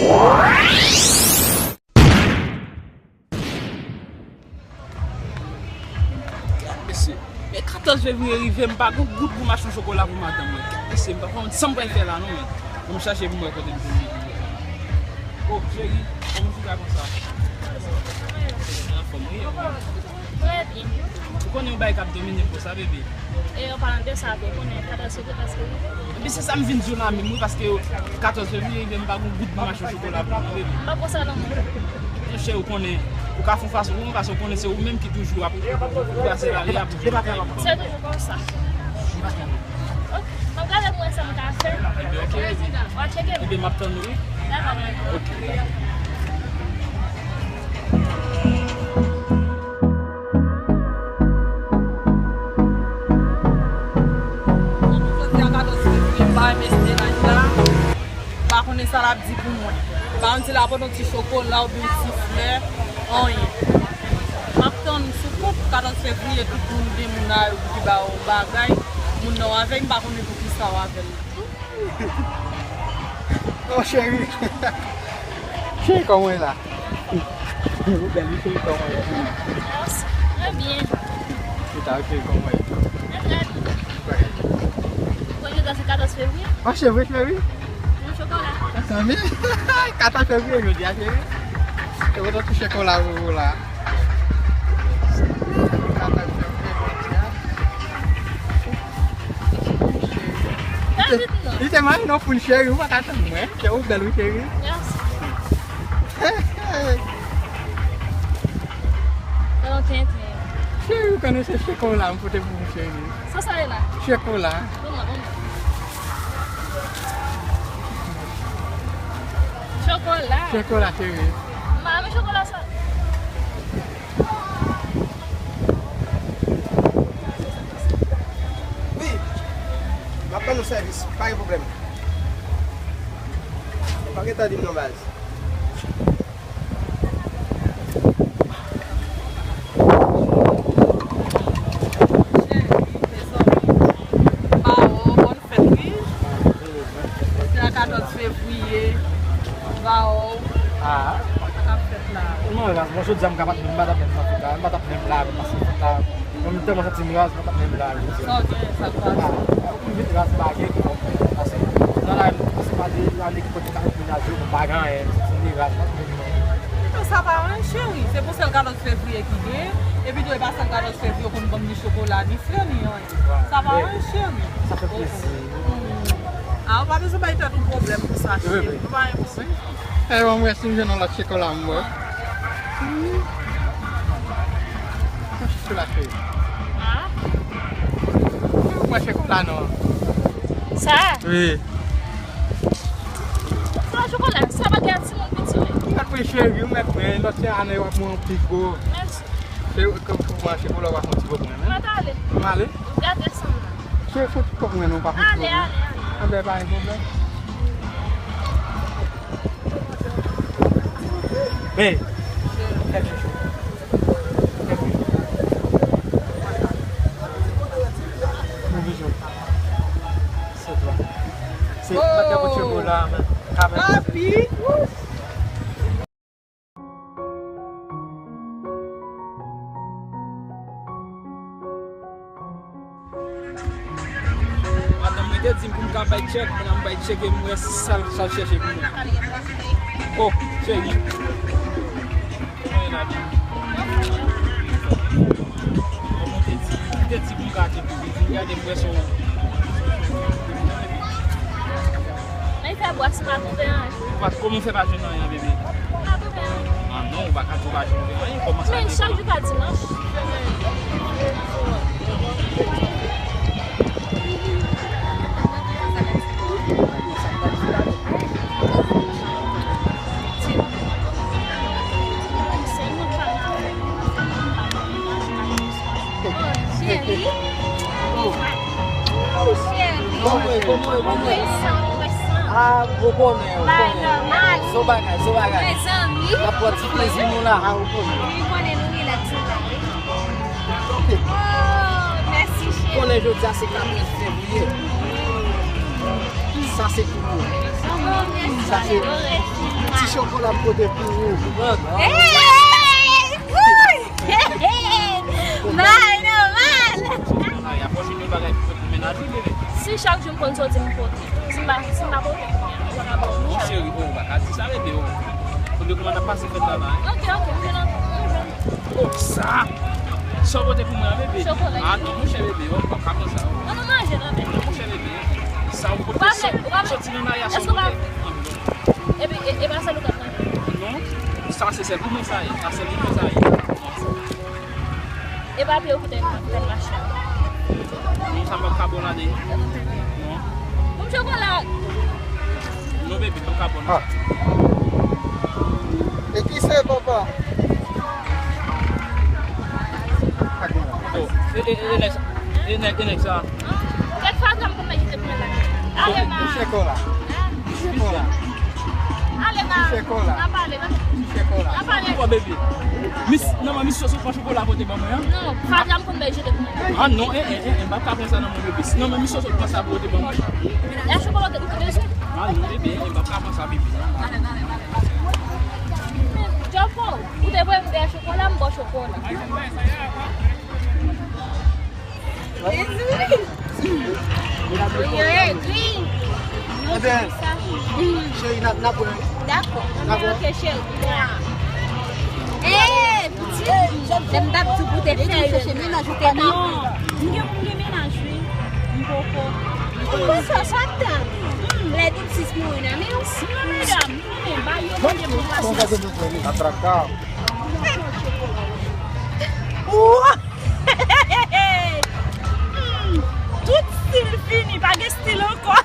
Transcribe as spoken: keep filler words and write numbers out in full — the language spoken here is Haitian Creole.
Gad mesye, men katòz fevriye rive, m pa gon goud pou m achte yon chokola pou madanm mwen. Gad mesye, m pa konn sa m pral fè la non, men. Ban m chache pou m wè kote m jwenn li. Oh, cheri, kòman w fè konsa? Anfòm, wi. Trè byen. Ou konnen yon bagay k ap domine m konsa, bebe. E an palan de sa tou, ou konnen katòz fevriye prèske rive. Epi se sa m vin di w la menm, wi, paske katòz fevriye rive, m pa gon goud pou m achte yon chokola pou mwen, bebe. M pa konsa non, mwen. Monchè, ou konnen, ou ka fè yon fason pou mwen, paske ou konnen se ou menm ki toujou ap trase lari a pou jwenn bagay pou mwen. Se toujou konsa. Ok, m ap gade pou wè sa m ka fè. Ebyen, ok. W a tcheke m. Ebyen, m ap tann ou, wi. Dakò, mwen. Ok. Jodi a katòz fevriye, m pa renmen menaj la. M pa konnen sa l ap di pou mwen. M pa konn si l ap pote yon ti chokola oubyen yon ti flè, anyen. M ap tann sou kont katòz fevriye, tout moun gen moun a yo pou ki ba yo bagay. Moun nan w avè l, m pa konnen pou ki sa w avè l. Oh, cheri. Cheri, kòman w ye la? Ou bèl, wi, cheri, kòman w ye? Mèsi. Trè byen. Ou ta, cheri, kòman w ye? Trè byen. Premye tan se katòz fevriye. Oh, se vre, cheri? Yon chokola. Sa men, katòz fevriye jodi a, cheri. Se pou touche chokola pou ou la. Katòz fevriye jodi a. Li te, li te mari non pou n cheri, ou pa ka tann mwen. Cheri, ou bèl wi cheri. Mèsi. Bon, tenten. Cheri, ou konnen se chokola m pote pou ou cheri. Sa sa ye la? Chokola. Bon, bon. Chokola. Chokola cheri. Mami, chokola sa. Wi. M ap ban nou sèvis. Pa gen pwoblèm. Pa gentan di m non baz. Cheri, mezanmi. Ba o, bòn fèt wi. Jodi a katòz fevriye, ba o, ah, sa k ap fèt la? Non, raz, bon, jodi a m ka pa t, m pa t ap menm nan fèt la, m pa t ap menm la, m pa t ap menm la. Mwen, m tèlman santi m raz, mwen pa t menm la, jodi a. Sa w gen, sa k pase? Ah, m vin raz, m pa gen ki konprann, paske nan la, se pa de ane ki pote ka menaj yo, m pa gen anyen, m santi m raz, m pa t menm nan. Non, sa pa anyen, cheri, se pou sèl katòz fevriye ki gen, epi tou, e pa sèl katòz fevriye yo konn ban m ni chokola, ni flè, ni anyen. Sa pa anyen, cheri. Sa fè plezi. Hmm. Ah, ou pa bezwen bay tèt ou pwoblèm pou sa, cheri. Ou pa gen pwoblèm. Eh, bon, mwen, si m jwenn yon lòt chokola, m bwè. Hmm. Mwen chèche la, cheri. Ah? Mwen chèche la, non. Sa? Wi. Sa chokola, sa pa gen timoun piti, wi. Mwen mèt mwen cheri, mwen mèt mwen, lòt se ane w ap mwen pi gwo. Mèsi. Se ou, kòm pou mwen, se pou lè w pa fè yon ti kòk mwen, men. Mwen t ale. Ou ale? Ou gate san m nan. Se fè yon ti kòk mwen, non, pa fè yon ti kòk mwen. Ale, ale, ale. Anben, pa gen pwoblèm. Men, fè byen cho. Fè byen. Ou vizyon. Se twa. Se, oh, pa te pou tcheko la, men. Kamèm. Papi! Madanm mwen te di m pou m ka bay tchèk, kounye a m bay tchèk e m wè sa l, sa l chèche pou mwen. Oh, cheri. Kòman w ye la, Bibi? Kòman w te di? Li te di pou m gade pou li. Vin gade m wè si w. Mwen fè bwès, m pa twouve anyen. Ou pa, kòman w fè pa jwenn anyen, bebe? M pa twouve anyen. Ah non, ou pa ka di w pa jwenn anyen. Kòman sa devan? Men chak jou pa dimanch. Oh, cheri. Oh. Oh, cheri. Kòman, kòman, kòman? Mwen san, mwen san. Ah, ou konnen, ou konnen. Bay nòmal. Se yon bagay, se yon bagay. Mezanmi. N ap pran ti plezi nou la, ah, ou konnen. Wi, konnen nou rilaks, nou la, wi. Oh, mèsi, cheri. Konnen jodi a se katòz fevriye. Sa se pou ou. Sa Sa se ti chokola m pote pou ou. Hey! Mal, non, mal. Ay, a pwochen yon bagay pou fèt pou mennaj ou, bebe. Si chak jou m konn soti, m pote. Si m pa, si m pa pote, m pa ka ba w. Non, cheri, oh, ou pa ka di sa, bebe, oh. Fò nou kòmanse pase fèt la, la. Ok, ok, m vin antre. Oh, sa! Sa w pote pou mwen an, bebe? Chokola. Ah, non, monchè, bebe, oh, pa ka konsa, oh. An nou manje, non, bebe. Non, monchè, bebe. Sa w pote, sa w soti nan mayas, sa w pote. Epi, e, e pa sèl ou k ap manje? Non, sa se sèl pou mwen sa ye. Sa sèl pou mwen sa ye. E pa pye ou ki te, ki te mache. Non, sa m p ap ka ba w ladan. Non. Pou m chokola. Non, bebe, m p ap ka ba w nan. Ah. E ki se, papa? Oh, e, e, e nèg sa. E nèg, e nèg sa. Kèk fatra m konn jete pou mwen la. Ale, ma. Touche kola. Touche kola. Ale, ma. Touche kola. N a pale, n a pale. Touche kola. N a pale. Kwa, bebe? Mis, non, men mis sòs pa chokola pote ban mwen, an? Non, fatra m konn jete pou mwen. Ah, non, e, e, e, e, m pa ka pran sa nan men bebe. Non, men mis sòs pa sa pote ban mwen. E chokola ou te bezwen? Ah, non, bebe, e, m pa ka pran sa, bebe. Djòpo, ou te voye m dèyè chokola, m ba w chokola. Yo egri. Ebyen, cheri, n ap, n ap wè. Dakò. Dakò. Ok, cheri. Ee, pitit. Lè m t ap di w pou te fè chèche mennaj ou te nan. Non, m gen pou m gen mennaj, wi. M poko. Ou poko sa tan. Lè tout sis mouri nan men w. Non, medam, nou konnen, ba yo mande pou pase. Atraka. Tout stil fini, pa gen stil ankò.